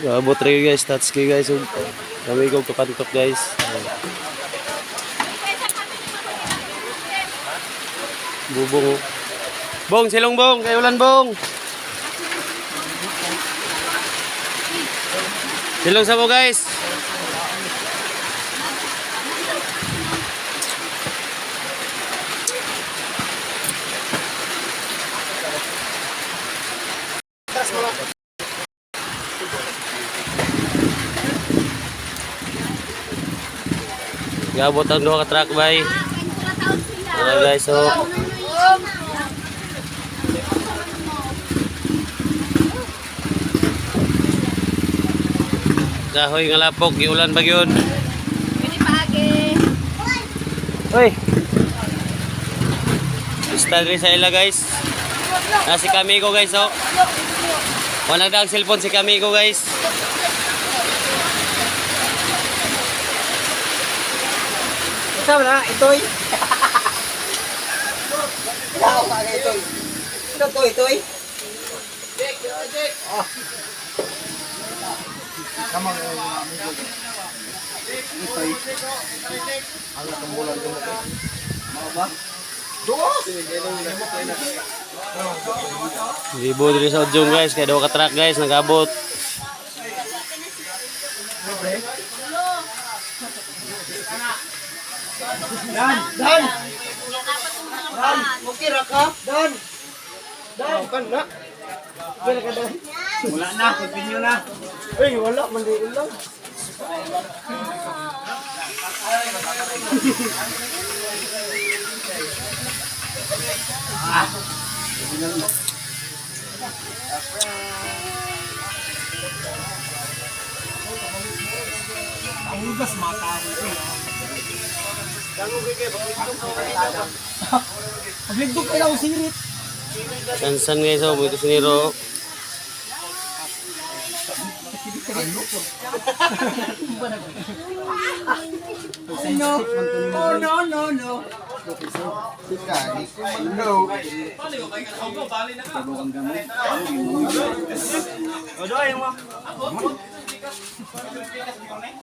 Abot rin guys, touch kayo guys. Ug kami ko kapantok guys. Bubong. Bong, silong bong, kay ulan bong. Silong sa mo guys. Gabot ang duha ka truck bay. Okay guys, so kahoy nga lapok, giulan ba gyud? Pwede pa age. Hoy. Basta diri sa ila guys. Na si Kamigo guys oh. Wala na ang cellphone si Kamigo guys. Ito na, itoy. Ikaw ka na itoy. Ito toy, toy. Itoy. Ang tumbulan ko mo. Mga ba? Libo diri sa Udyong guys, kay duha ka truck guys nagabot. Dan, Dan. Dan, okay ra ka? Dan. Dan, kan na. Wala ka dan. Wala na, continue na. Ay, wala man di ulang. Ang ugas mata ako ito. Pagligdog ka lang sirit. Sansan guys oh, may kusinero. No. Oh, no, no, no. No.